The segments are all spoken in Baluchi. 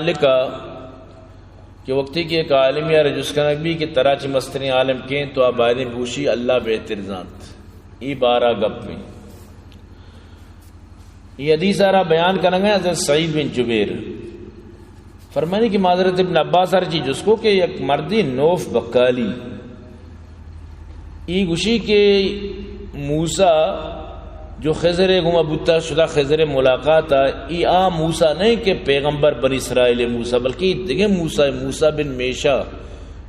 لکھا کہ وقتی کہ یک عالمے ءَ را جست کنگ بی کہ ترا چہ مستریں عالم کئے اِنت، تو آ بایدیں بگوشی اللہ بہتر زانت۔ اے بارہ گپ اِنت۔ اے حدیث ءَ را بیان کنگ ءَ حضرت سعید بن جبیر فرمانی کہ ما حضرت ابن عباس ءَ را چی جست کو کہ یک مردے نوف بکالی، اے گوشی کہ موسیٰ جو خضر ءِ گوما بوتا، شدا خضر ءِ ملاقات ءَ، اے آ موسیٰ نہ اِنت کہ پیغمبر بنی اسرائیل ءِ موسیٰ، بلکہ اے دگہ موسیٰ، موسیٰ بن میشا،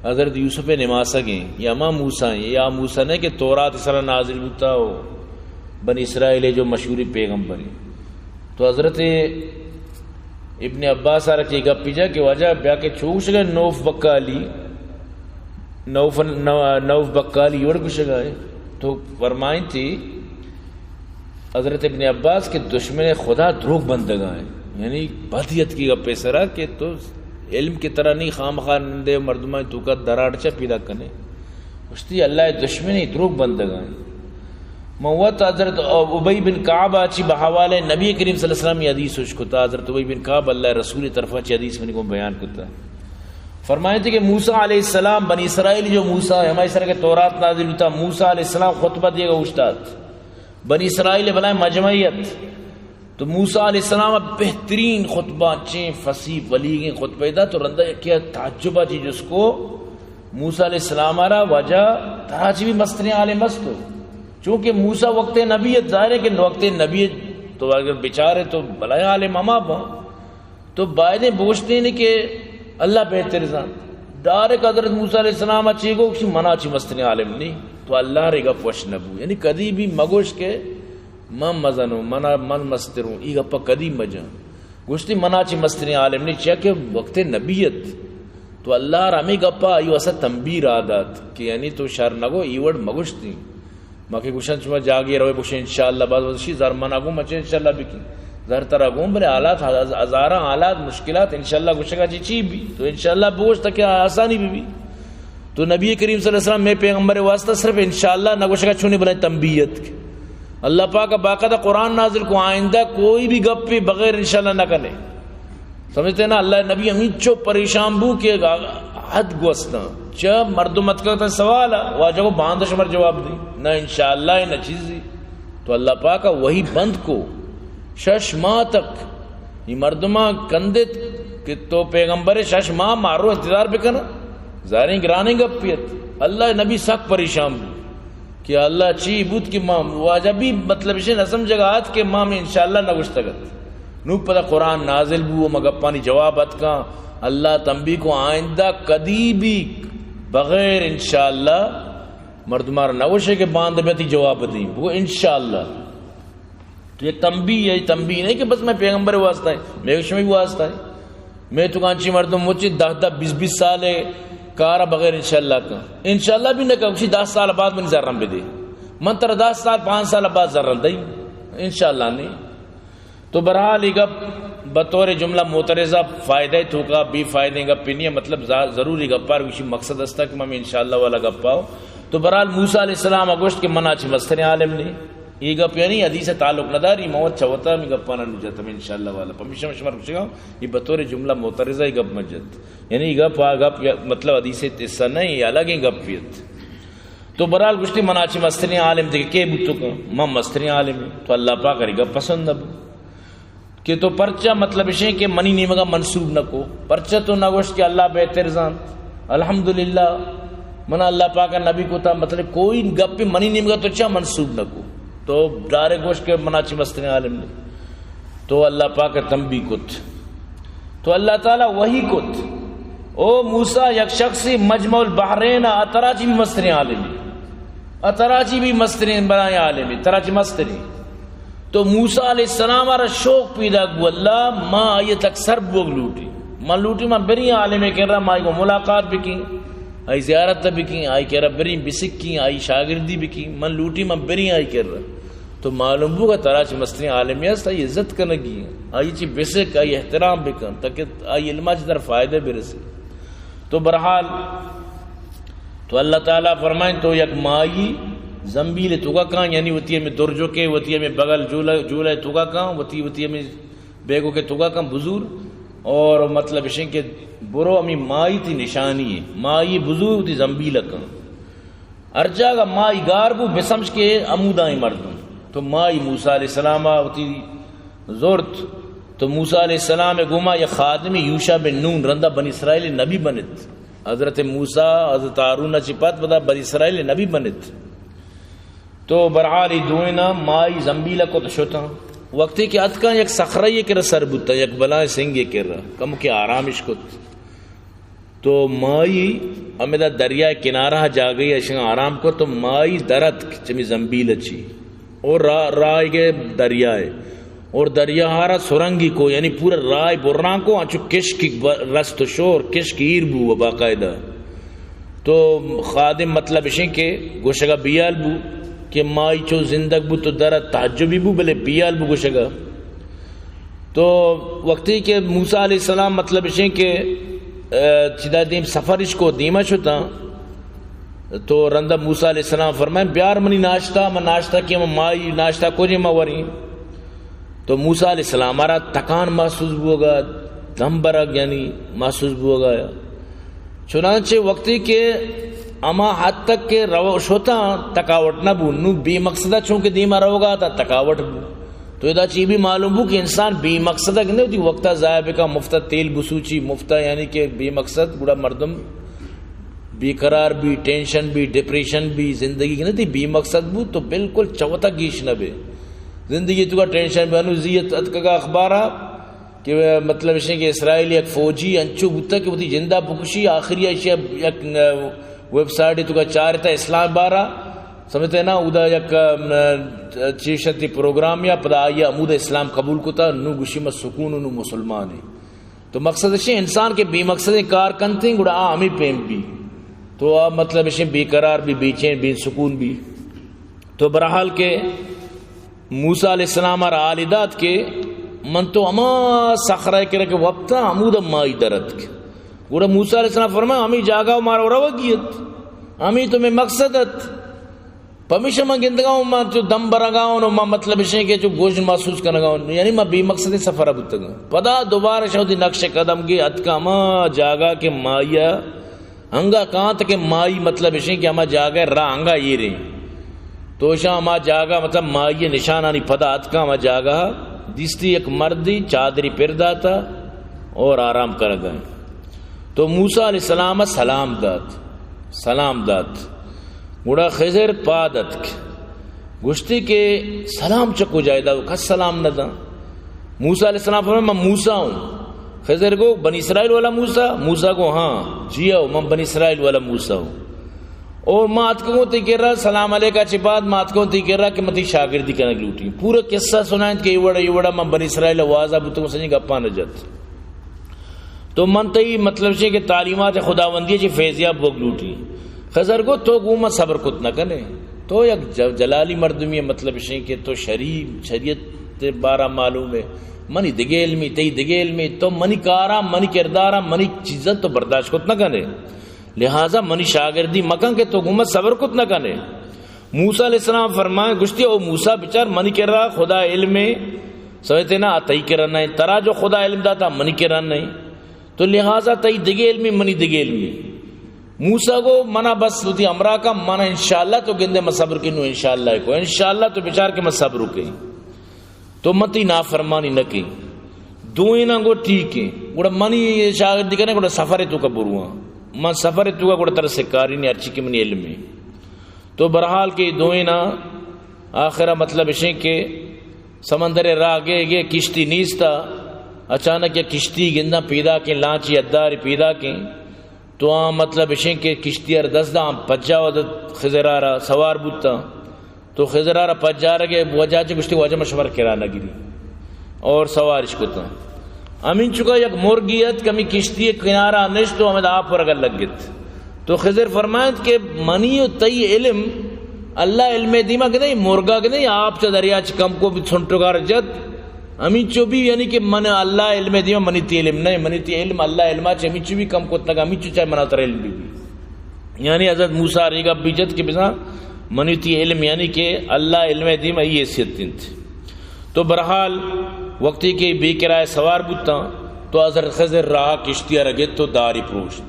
حضرت یوسف ءِ نماسگ اِنت، اے ہما موسیٰ اِنت، اے آ موسیٰ نہ اِنت کہ تورات ءِ سرا نازل بوتا ءُ بنی اسرائیل ءِ جو مشہوریں پیغمبر اِنت۔ تو حضرت ابن عباس ءَ را چہ اے گپ جا کہ واجہ بیا کہ چو گوشگ ءَ نوف بکالی، نوف، نو-، نوف بکالی وڑ گوشگ ءَ اِنت۔ تو فرمائینتی حضرت ابن عباس کہ دشمن خدا دروگ بندگ ءَ اِنت، یعنی بد اتکی گپے سرا کہ تو علم کہ ترا نی، خامخا نندے مردمانی توکا دراڑچہ پیدا کنے۔ گوشتی اللہ ءِ دشمن اِنت، دروگ بندگ ءَ اِنت۔ من وت حضرت ابی بن کعب ءَ چی بہ حوالہ نبی کریم صلی اللہ علیہ وسلم ءِ حدیث اشکتا، حضرت ابی بن کعب اللہ ءِ رسول ءِ طرفا چی حدیث منی گوں بیان کتا۔ فرمائیتی کہ موسیٰ علیہ السلام، بنی اسرائیل جو موسیٰ، ہمائی سر کہ تورات نازل بوتا، موسیٰ علیہ السلام خطبہ دیگا اوشتات۔ بنی اسرائیل بلائیں مجمعی ات۔ تو موسیٰ علیہ السلام ءِ بہترین خطبہ، چیں فصیح بلیغیں خطبہ دا، تو رندا یکے ءَ تعجب ءَ چی جست کو، موسیٰ علیہ السلام ءَ را واجہ ترا چی بھی مستریں عالم است تو؟ چونکہ موسیٰ وقت نبی ات، ظاہر ہے کہ وقت نبی ات، تو اگر بچارے تو بلائیں عالم ہما با۔ تو بایدیں بگوشتیں کہ اللہ بہتر زانت۔ ڈائریکٹ حضرت موسیٰ علیہ السلام ءَ چی گو، گوشی منا چی مستریں عالم نی۔ تو اللہ ءَ را گپ وش نہ بو۔ یعنی کدی بھی مگوش کہ من مزنوں، منا، من مستروں، ای گپا کدی مجن۔ گوشتی منا چی مستریں عالم نی، چیا کہ وقت نبی ات۔ تو اللہ ءَ را ہمے گپا آئی واسطہ تنبیہ را دات کہ یعنی تو شر نگو، ای وڑ مگوشتی۔ ما کہ گوشن شما جاگے روئے بگوشے انشاءاللہ، باز وشی زر منا گوں مچے انشاءاللہ بکی۔ زر ترا گوں بلے حالات ہز-، ہزاراں حالات مشکلات انشاءاللہ گوشگا چی چی بی۔ تو انشاءاللہ بگوش تاکہ آسانی بی بی۔ تو نبی کریم صلی اللہ علیہ وسلم میں پیغمبر واسطہ صرف انشاءاللہ نہ گوشگا چونی بلائیں تنبیہ ات۔ اللہ پاک باقاعدہ قرآن نازل کو آئندہ کوئی بھی گپ بغیر انشاءاللہ نہ کنے۔ سمجھتے نا؟ اللہ نبی ہمینچو پریشان بو کہ حد گوستاں۔ چہ مردم اتکا تا سوال ءَ، واجہ کو باند شمار جواب دی۔ نہ انشاءاللہ نہ چیزی۔ تو اللہ پاک وحی بند کو۔ شش ماہ تک یہ مردماں کندت کہ تو پیغمبر شش ماہ مارو انتظار بکنا۔ ظاہریں گرانیں گپی ات۔ اللہ نبی سک پریشان بو۔ کہ اللہ چی بوت کہ ما واجہ بھی مطلب اشے نہ سمجھگا ات کہ ما ہمیں انشاءاللہ نہ گوشتگ ات۔ نو پدا قرآن نازل بو، ہما گپانی جواب اتکاں۔ اللہ تنبیہ کو آئندہ کدی بھی بغیر انشاءاللہ مردمار نہ گوشے کہ باند بیتی جواب دیں۔ بگو انشاءاللہ۔ تو یہ تنبیہ ہے، تنبیہ نہیں کہ بس میں پیغمبر واسطہ ہے، میں شمی واسطہ ہے۔ میں تو کانچی مردم مچی دہ دہ بیس بیس سال ہے کارا بغیر انشاءاللہ کا۔ انشاءاللہ بھی نہ کا، اسی دہ سال بعد من زرم بدے۔ من ترا دہ سال، پانچ سال بعد زرم دئی۔ انشاءاللہ نہیں۔ تو بہرحال یہ گپ بطور جملہ معترضہ فائدہ توکا بے فائدہ گپ نہیں ہے، مطلب زا-، ضروری گپ پر اسی مقصد ہستا کہ میں انشاءاللہ والا گپ پاؤ۔ تو بہرحال موسیٰ علیہ السلام گوشت کہ منا چی مستریں عالم نہیں۔ یہ گپ یعنی حدیث تعلق نہ داری، مور چوتا میں گپانا نو جتم انشاءاللہ والا۔ پمیشہ میں شمار گوشگا، یہ بطور جملہ معترضہ یہ گپ مجد۔ یعنی یہ گپ آ گپ یا-، مطلب حدیث حصہ نہیں، یہ الگ ہی گپ پیت۔ تو بہرحال گوشتی منا چی مستریں عالم دیگہ کے بوتو کن؟ من مستریں عالم۔ تو اللہ پاک ری گپ پسند نہ بو۔ کہ تو پرچا مطلب اشیں کہ منی نیمگا منسوب نہ کو، پرچا تو نہ گوشت کہ اللہ بہتر زانت؟ الحمدللہ، منا اللہ پاک نبی کو تا، مطلب کوئی گپ منی نیمگا تو چا منسوب نہ کو؟ تو ڈائریکٹ گوشت کہ منا چی مستریں عالم نہیں۔ تو اللہ پاک تنبیہ کت، تو اللہ تعالی وحی کت، او موسیٰ، یک شخصی مجمع البحرین اترا چی بھی مستریں عالمی، اترا چی بھی مستریں بلائیں عالمی، ترا چی مستریں۔ تو موسیٰ علیہ السلام ءَ را شوق پیدا بو، اللہ، ما آئی تک سر بوگ لوٹی۔ من لوٹی من بریں عالمے کرا، ما آئی گوں ملاقات بکیں، آئی زیارت بکیں، آئی کرا بریں بسکیں، آئی شاگردی بکیں۔ من لوٹی من بریں آئی کرا۔ تو معلوم بو کہ ترا چہ مستریں عالمے است، آئی عزت کنگی، آئی چی بسک، آئی احترام بکن، تاکہ آئی علما چی در فائدہ برسی۔ تو بہرحال تو اللہ تعالی فرمائیں، تو یک مائی زنبیل توکا کان، یعنی وتی ہمیں درجو کے، وتی ہمیں بغل جولہ، جولہ توکا کان، وتی، وتی ہمیں بیگو کے توکا کان بزور۔ اور مطلب اشیں کہ برو ہمیں مائی تی نشانی ہے، مائی بزور تی زنبیل کن۔ ہر جاگہ مائی گار بو، بسمجھ کے ہمودائیں مردم۔ تو مائی موسیٰ علیہ السلام آ وتی زرت، تو موسیٰ علیہ السلام گوما یک خادمی یوشع بن نون رندا بنی اسرائیل نبی بنت۔ حضرت موسیٰ، حضرت ہارون چی پد پدا بنی اسرائیل نبی بنت۔ تو برحال ای دوئینا مائی زنبیل کت شتاں۔ وقتی کہ اتکاں یک صخرہ کرا سر بوتاں، یک بلائیں سنگے کرا، کم کہ آرامش کت۔ تو مائی ہمدا دریائے کنارہ جاگہی اشاں آرام کت، تو مائی در اتک چمی زنبیل چی۔ اور را-، راہ گئے دریائے۔ اور دریا ہارا سرنگی کو، یعنی پورا راہ بران کو، انچو کشک ب-، رست و شور، کشک ایر بو باقاعدہ۔ تو خادم مطلب اشیں کہ گوشگا بیال بو کہ مائی چو زندگ بو تو در تعجبی بو، بلے بیال بو گوشگا۔ تو وقتی کہ موسیٰ علیہ السلام مطلب اشیں کہ، آ، چدا دیم سفرش کو دیما شتاں، تو رندا موسیٰ علیہ السلام فرمائیں، بیار منی ناشتہ، من ناشتہ کہ من مائی ناشتہ کو جی ما وریں۔ تو موسیٰ علیہ السلام آرا تکان محسوس بوگا، دم برگ یعنی محسوس بوگا۔ چنانچہ وقتی کہ ہما حد تک کہ رو شتاں تکاوٹ نہ بو، نو بے مقصدہ چونکہ دیما روگا تا تکاوٹ بو۔ تو ادا چی بھی معلوم بو کہ انسان بے مقصدہ کہ نہیں ہوتی، وقتا ضائع بکا، مفتا تیل بسوچی، مفتا یعنی کہ بے مقصد گڑا مردم بے قرار بی، ٹینشن بی، ڈپریشن بی، زندگی کہ نہیں تھی بے مقصد بو تو بالکل چوتا گیش نہ بے۔ زندگی تو کا ٹینشن بی، انو زیت اتکگا اخبارا کہ مطلب اشیں کہ اسرائیل یک فوجی انچو بوتا کہ وتی جندا بکشی، آخری اشیا یک ویب سائٹ تو کا چارتا اسلام بارا، سمجھتے نا، اودا یک، ام، چیشتی پروگرام یا پدا آئی ہمود اسلام قبول کتا، نو گوشی ما سکون نو مسلمان ہیں۔ تو مقصد اشیں انسان کے بے مقصد کار کنتے ہیں، گڑا آ ہمیں پیم بی۔ تو آ مطلب اشیں بے قرار بی، بے چین، بے سکون بی۔ تو برحال کہ موسیٰ علیہ السلام آرا حال دات کہ من تو ہما صخرہ کرا کہ وپتا ہمودا مائی در اتک۔ گڑا موسیٰ علیہ السلام فرمایا، ہمیں جاگہ مارا روگی ات، ہمیں تو میں مقصد ات۔ پمیشا من گندگا ہوں، من چو دم برگا ہوں، من مطلب اشیں کہ چو گوش محسوس کنگا ہوں، یعنی من بے مقصد سفر بوتگا۔ پدا دوبارہ شودی نقش قدم گے اتکا ہما جاگہ کہ مائی انگا کانت کہ مائی مطلب اشیں کہ ہما جاگہ را انگا ایریں۔ تو اشاں ہما جاگہ مطلب مائی نشانانی پدا اتکا ہما جاگہ دیستی یک مردی چادری پر داتا اور آرام کرگا۔ تو موسیٰ علیہ السلام سلام دات، سلام دات۔ گڑا خضر پاد اتک۔ گوشتی کہ سلام چہ کجا ادا؟ کس سلام نہ داں۔ موسیٰ علیہ السلام فرمائے، من موسیٰ ہوں۔ خضر گو، بنی اسرائیل والا موسیٰ؟ موسیٰ گو، ہاں۔ جی ہو، من بنی اسرائیل والا موسیٰ ہوں۔ اور ما اتکگوں تی کرا، سلام علیکہ چہ بعد ما اتکگوں تی کرا کہ من تی شاگردی کنگ لوٹی۔ پورا قصہ سنائیں کہ یہ وڑا، یہ وڑا من بنی اسرائیل وازا بوتگوں، سنی گپا نہ جت۔ تو من تئی مطلب چے کہ تعلیمات خداوندی چے فیض یاب بوگ لوٹی۔ خضر گو، تو گو من صبر کت نہ کنے۔ تو یک ج-، جلالی مردمی، مطلب چے کہ تو شریف، شریعت بارا معلوم ہے۔ منی دگہ علمی، تئی دگہ علمی، تو منی کارا، منی کردارا، منی چیزاں تو برداشت کت نہ کنے۔ لہذا منی شاگردی مکن کہ تو گو من صبر کت نہ کنے۔ موسیٰ علیہ السلام فرمائے، گوشتی، او موسیٰ، بچار، منی کرا خدا علم ہے، سمجھتے نا، تئی کرا نہیں۔ ترا جو خدا علم داتا، منی کرا نہیں۔ تو لہذا تئی دگہ علمی، منی دگہ علمی۔ موسیٰ گو، منا بس وتی ہمراہ کا، من انشاءاللہ تو گندے من صبر کنوں، انشاءاللہ کو، انشاءاللہ تو بچار کہ من صبر کیں۔ تو من تئی نافرمانی نہ کیں۔ دوئیناں گو ٹھیک ہے۔ گڑا منی شاگردی کنے، گڑا سفر تو کا برواں۔ من سفر تو کا گڑا ترا سکاری نہیں، ہرچی کہ منی علم ہے۔ تو برحال کہ دوئیناں آخرا مطلب اشیں کہ سمندر راہ گئے گئے کشتی نیستا۔ اچانک یک کشتی گنداں پیدا کیں، لانچی اداری پیدا کیں۔ تو آ مطلب اشیں کہ کشتی ار دست دا، پجا و خضرارا سوار بوتا۔ تو خضرارا پجارگے وجہ چے گوشتی، واجہ من شمار کرا نہ گری۔ اور سوارش کتا۔ ہمین چکا یک مرگی ات، کمی کشتی کنارا نشت و ہمیں آپ ورگا لگت۔ تو خضر فرمائنت کہ منی و تئی علم، اللہ علم دیما کہ نہیں، مرگا کہ نہیں، آپ چا دریا چ کم کو بھی سنٹو گار جت۔ ہمینچو بھی یعنی کہ من اللہ علم دیما، منی تی علم نہیں، منی تی علم اللہ علما چہ ہمینچو بھی کم کتگ، ہمینچو چاہے منا تر علم بھی بھی۔ یعنی حضرت موسیٰ ریگا بھی جت کہ بزاں منی تی علم یعنی کہ اللہ علم دیما ای حیثیت انت۔ تو برحال وقتی کہ بے کرائے سوار بوتاں، تو حضرت خضر راہ کشتی ءَ را گت تو داری پروشت۔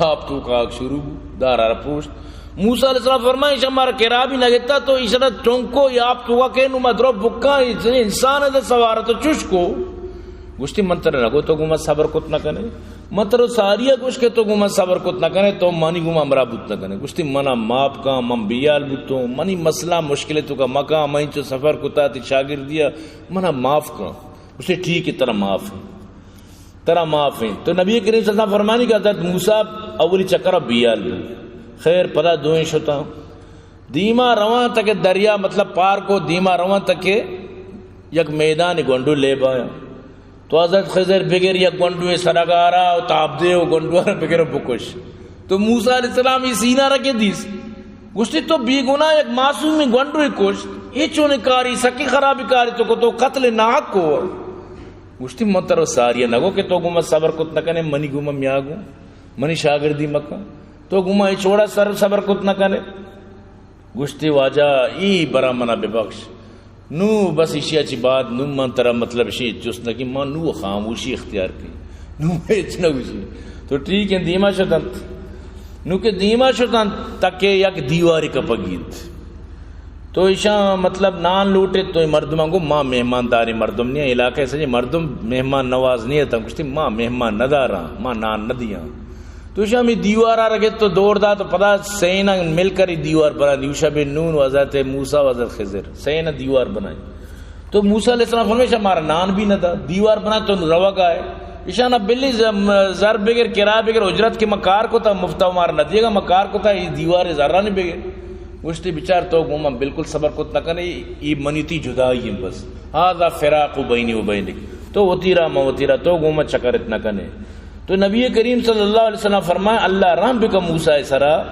آپ توکا آگ شروع بو، دار ءَ را پروشت۔ موسیٰ علیہ السلام فرمائے، ایشاں مارا کرا بھی نہ گتا تو ایشاں ٹونکو یا آپ توکا کہ نو ما درو بکاں، انسان ءَ سوار تو چش کو۔ گوشتی، من ترا نگو تو گوما صبر کت نہ کنے؟ من ترا ساری ءَ گوش کہ تو گوما صبر کت نہ کنے، تو منی گوما ہمراہ بوت نہ کنے۔ گوشتی، منا معاف کن، من بیال بوتوں، منی مسئلہ مشکل توکا مکن، من چو سفر کتا تی شاگردی ءَ، منا معاف کن۔ گوشتی، ٹھیک ہے، ترا معاف ہے، ترا معاف ہیں۔ تو نبی کریم صلی اللہ علیہ وسلم فرمانی کہ حضرت موسیٰ اولی چکر ءَ بیال بو۔ خیر، پدا دوئیں شتاں۔ دیما رواں تک دریا، مطلب پار کو، دیما رواں تک یک میدان گونڈو لیب آیا۔ تو حضرت خضر بگر یک گونڈو سرگارا و تاب دے و گونڈو را بگر و بکش۔ تو موسیٰ علیہ السلام یہ سینہ را کے دیس۔ گوشتی، تو بے گناہ یک معصومی گونڈو کشت، یہ چون کاری، سکی خرابی کاری تو کو، تو قتل ناحق کو۔ گوشتی، من ترا ساری نگو کہ تو گوما صبر کت نہ کنے، منی گوما میا گو، منی شاگردی مکن، تو گوما اے چوڑا سر صبر کت نہ کنے۔ گوشتی، واجہ، ای برا منا ببخش۔ نو بس ایشی ءَ چی بعد نو من ترا مطلب اشی جست نہ کہ من نو خاموشی اختیار کی۔ نو ہچ نہ گوشی۔ تو ٹھیک ہے، دیما شتنت۔ نو کہ دیما شتنت تک یک دیواری کپگیت۔ تو ایشاں مطلب نان لوٹت، تو اے مردماں گو، ما مہمانداریں مردم نہیں، علاقہ سجے مردم مہمان نواز نہیں اتاں۔ گوشتی، ما مہمان نداراں، ما نان ندیاں۔ تو ایشاں ہمے دیوار ءَ را گت تو دور دات، تو پدا سینا مل کر اے دیوار بنا دی۔ ایشاں بے نون و حضرت موسیٰ و حضرت خضر سینا دیوار بنائی۔ تو موسیٰ علیہ السلام فرمائے، ایشاں مارا نان بھی نہ دا، دیوار بنا تو روگا ہے۔ ایشاں نہ بلی ز-، م-، زر بگر، کرا بگر، اجرت کہ ما کار کتا، مفتا مارا نہ دیگا، ما کار کتا، اے دیوار زرانی بگر۔ گوشتی، بچار تو گوما بالکل صبر کت نہ کنے، اے منی تی جدائی ہیں بس۔ ھذا فراق بینی و بینک۔ تو وتی را، ما وتی را، تو گوما چکرت نہ کنے۔ تو نبی کریم صلی اللہ علیہ وسلم فرمائے، اللہ رحم بکا موسیٰ سرا،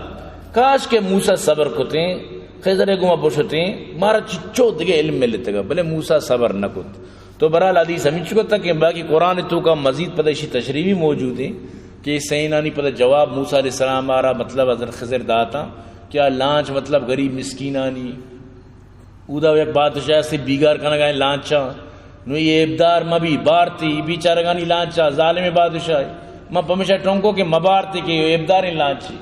کاش کہ موسیٰ صبر کتیں، خضر گوما بشتیں، مارا چچو دگہ علم ملتگا، بلے موسیٰ صبر نہ کت۔ تو بہرحال حدیث ہمینچو کتا کہ باقی قرآن توکا مزید پدا اشی تشریح بھی موجود ہیں کہ سینانی پدا جواب موسیٰ علیہ السلام آرا مطلب حضرت خضر داتا کہ آ لانچ مطلب غریب مسکینانی اودا یک بادشاہ سے بیگار کنگا لانچا، نو یہ ابدار مبی بارتی بیچارگانی لانچا، ظالم بادشاہ، ما پمیشا ٹونکو کہ مبارتی کہ یہ ابداریں لانچی۔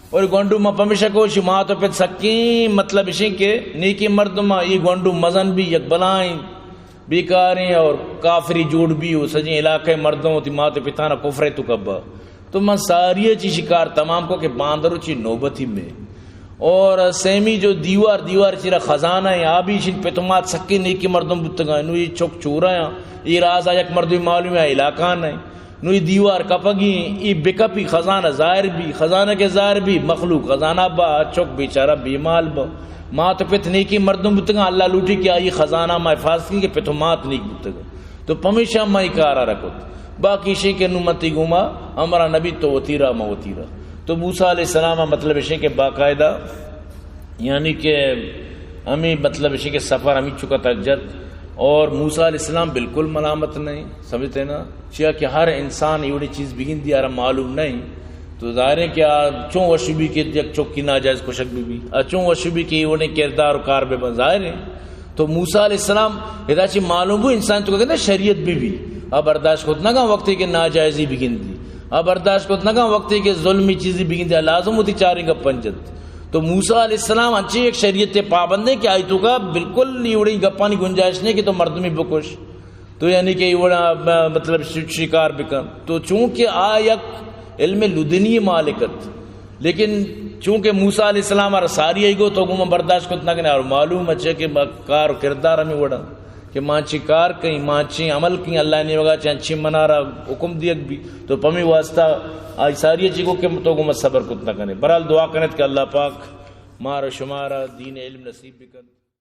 اور گونڈو ما پمیشا کو شی مات و پت سکیں، مطلب اشیں کہ نیکی مردم، یہ گونڈو مزن بھی یک بلائیں بیکاریں اور کافری جوڑ بھی، و سجیں علاقہ مردم وتی مات و پتانا کفر تو کبا۔ تو من ساری چی شکار تمام کو کہ باندرو چی نوبتی میں۔ اور سیمی جو دیوار، دیوار چیرا خزانہ ہیں، آبی شن پتمات سکے نیکی مردم بوتگا، نو یہ چک چورا ہیں، یہ رازا یک مردم معلوم ہے، علاقہ نہیں۔ نو یہ دیوار کپگی، یہ بکپی خزانہ ظاہر بھی، خزانہ کے ظاہر بھی، مخلوق خزانہ با، چک بیچارہ بے مال با۔ مات پت نیکی مردم بوتگا، اللہ لوٹی کہ آئی خزانہ ما حفاظت کی کہ پتمات نیک بوتگا۔ تو پمیشا ما ای کارا رکت۔ باقی شے کہ نو متی گوما ہمارا نبی تو وتی را، ما وتی را۔ تو موسیٰ علیہ السلام مطلب شے کہ باقاعدہ، یعنی کہ ہمیں مطلب شے کہ سفر ہمیں چکا تک جت اور موسیٰ علیہ السلام بالکل ملامت نہیں، سمجھتے نا؟ چیا کہ ہر انسان ایوڑی چیز بگندی آرا معلوم نہیں۔ تو ظاہر ہے کہ آ چون وش بی کہ یک چکی ناجائز کشک بی بی، آ چون وش بی کہ ایوڑی کردار و کار بے بن، ظاہر ہے۔ تو موسیٰ علیہ السلام ادا چی معلوم بو انسان تو کہتے شریعت بی بی، آ برداشت کت نہ کن وقتی کہ ناجائزی بگندی، آ برداشت کت نہ کن وقتی کہ ظلمی چیزی بگندی، آ لازم ہوتی چاریں گپن جت۔ تو موسیٰ علیہ السلام انچیں یک شریعت پابندیں کہ آئی توکا بالکل ایوڑی گپانی گنجائش نہیں کہ تو مردمی بکش۔ تو یعنی کہ ایوڑا، م-، مطلب ش-، شکار بکن۔ تو چونکہ آ یک علم لدنی مالکت، لیکن چونکہ موسیٰ علیہ السلام آرا ساری آئی گو تو گوما برداشت کت نہ کنے اور معلوم اچھے کہ م-، کار و کردار ہمیں وڑا کہ مانچی کار کہیں، مانچی عمل کہیں، اللہ نیوگا چہ انچی منارا حکم دیگ بی۔ تو پمی واسطہ آئی ساری چی گو کہ تو گوما صبر کت نہ کنے۔ بہرحال دعا کنت کہ اللہ پاک مارا شمارا دین علم نصیب بکن۔